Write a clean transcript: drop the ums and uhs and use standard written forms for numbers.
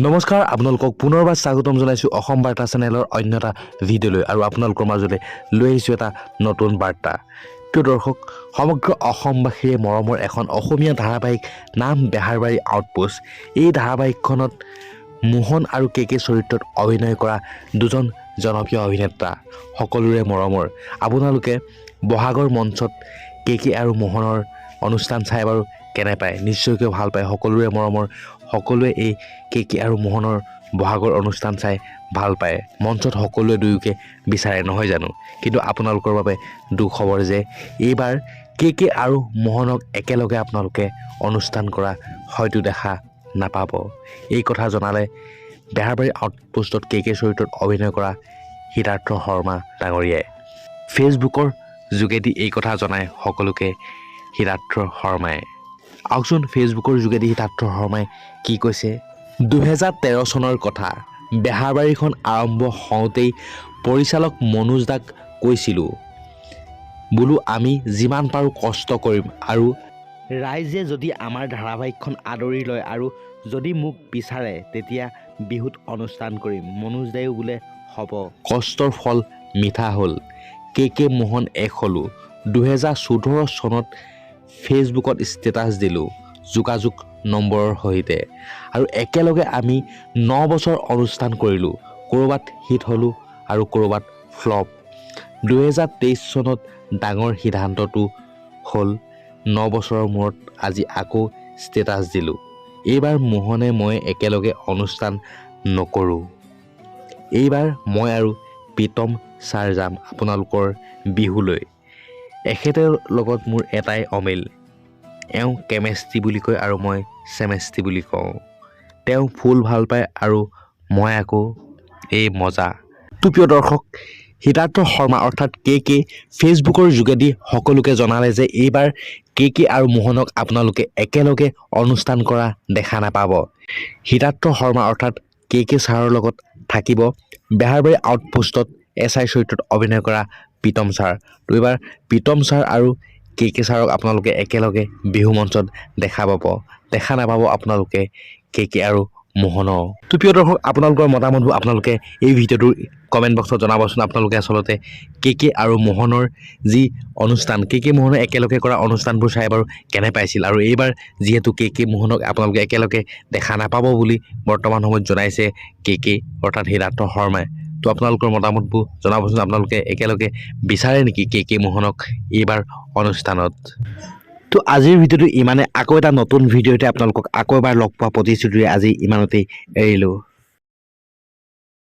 নমস্কাৰ, আপোনালোকক পুনৰবাৰ স্বাগতম জনাইছোঁ অসম বাৰ্তা চেনেলৰ অন্য এটা ভিডিঅ'লৈ আৰু আপোনালোকৰ মাজলৈ লৈ আহিছোঁ এটা নতুন বাৰ্তা। প্ৰিয় দৰ্শক, সমগ্ৰ অসমবাসীৰে মৰমৰ এখন অসমীয়া ধাৰাবাহিক নাম বেহাৰবাৰী আউটপোষ্ট। এই ধাৰাবাহিকখনত মোহন আৰু কে কে চৰিত্ৰত অভিনয় কৰা দুজন জনপ্ৰিয় অভিনেতা, সকলোৰে মৰমৰ। আপোনালোকে বহাগৰ মঞ্চত কে কে আৰু মোহনৰ অনুষ্ঠান চাই বাৰু কেনে পায়? নিশ্চয়কৈ ভাল পায়। সকলোৰে মৰমৰ, সকলোৱে এই কে কে আৰু মোহনৰ বহাগৰ অনুষ্ঠান চাই ভাল পায়। মঞ্চত সকলোৱে দুয়োকে বিচাৰে, নহয় জানো? কিন্তু আপোনালোকৰ বাবে দুখবৰ যে এইবাৰ কে কে আৰু মোহনক একেলগে আপোনালোকে অনুষ্ঠান কৰা হয়তো দেখা নাপাব। এই কথা জনালে বেহাৰবাৰী আউটপোষ্টত কে কে চৰিত্ৰত অভিনয় কৰা সিদ্ধাৰ্থ শৰ্মা ডাঙৰীয়াই। ফেচবুকৰ যোগেদি এই কথা জনায় সকলোকে সিদ্ধাৰ্থ শৰ্মাই। আহকচোন, ফেচবুকৰ যোগেদি সিদ্ধাৰ্থ শৰ্মাই কি কৈছে। 2013 চনৰ কথা। বেহাৰবাৰীখন আৰম্ভ হওঁতেই পৰিচালক মনোজ দাক কৈছিলোঁ, বোলো আমি যিমান পাৰোঁ কষ্ট কৰিম আৰু ৰাইজে যদি আমাৰ ধাৰাবাহিকখন আদৰি লয় আৰু যদি মোক বিচাৰে, তেতিয়া বিহুত অনুষ্ঠান কৰিম। মনোজ দায়ো বোলে হ'ব। কষ্টৰ ফল মিঠা হ'ল। কে কে মোহন এক হ'লোঁ। 2014 চনত ফেচবুকত ষ্টেটাছ দিলোঁ যোগাযোগ নম্বৰৰ সৈতে আৰু একেলগে আমি 9 বছৰ অনুষ্ঠান কৰিলোঁ। ক'ৰবাত হিট হ'লোঁ আৰু ক'ৰবাত ফ্লপ। 2023 চনত ডাঙৰ সিদ্ধান্তটো হ'ল। 9 বছৰৰ মূৰত আজি আকৌ ষ্টেটাছ দিলোঁ। এইবাৰ মোহনে মই একেলগে অনুষ্ঠান নকৰোঁ। এইবাৰ মই আৰু প্ৰীতম ছাৰ যাম আপোনালোকৰ বিহুলৈ। এখেতৰ লগত মোৰ এটাই অমিল, এওঁ কেমেষ্ট্ৰি বুলি কয় আৰু মই চেমেষ্ট্ৰি বুলি কওঁ। তেওঁ ফুল ভাল পায় আৰু মই আকৌ এই মজা। তো প্ৰিয় দৰ্শক, সিদ্ধাৰ্থ শৰ্মা অৰ্থাৎ কে কে ফেচবুকৰ যোগেদি সকলোকে জনালে যে এইবাৰ কে কে আৰু মোহনক আপোনালোকে একেলগে অনুষ্ঠান কৰা দেখা নাপাব। সিদ্ধাৰ্থ শৰ্মা অৰ্থাৎ কে কে ছাৰৰ লগত থাকিব বেহাৰবাৰী আউটপোষ্টত এছ I চৰিত্ৰত অভিনয় কৰা প্ৰীতম ছাৰ। তো এইবাৰ প্ৰীতম ছাৰ আৰু কে কে ছাৰক আপোনালোকে একেলগে বিহু মঞ্চত দেখা পাব, দেখা নাপাব আপোনালোকে কে কে আৰু মোহনক। তো প্ৰিয় দৰ্শক, আপোনালোকৰ মতামতবোৰ আপোনালোকে এই ভিডিঅ'টোৰ কমেণ্ট বক্সত জনাবচোন। আপোনালোকে আচলতে কে কে আৰু মোহনৰ যি অনুষ্ঠান, কে কে মোহনে একেলগে কৰা অনুষ্ঠানবোৰ চাই বাৰু কেনে পাইছিল আৰু এইবাৰ যিহেতু কে কে মোহনক আপোনালোকে একেলগে দেখা নাপাব বুলি বৰ্তমান সময়ত জনাইছে কে কে অৰ্থাৎ সিদ্ধাৰ্থ শৰ্মাই, তো আপোনালোকৰ মতামতবোৰ জনাবচোন। আপোনালোকে একেলগে বিচাৰে নেকি কে কে মোহনক এইবাৰ অনুষ্ঠানত? তো আজিৰ ভিডিঅ'টো ইমানে। আকৌ এটা নতুন ভিডিঅ'তে আপোনালোকক আকৌ এবাৰ লগ পোৱা প্ৰতিশ্ৰুতিৰে আজি ইমানতেই এৰিলোঁ।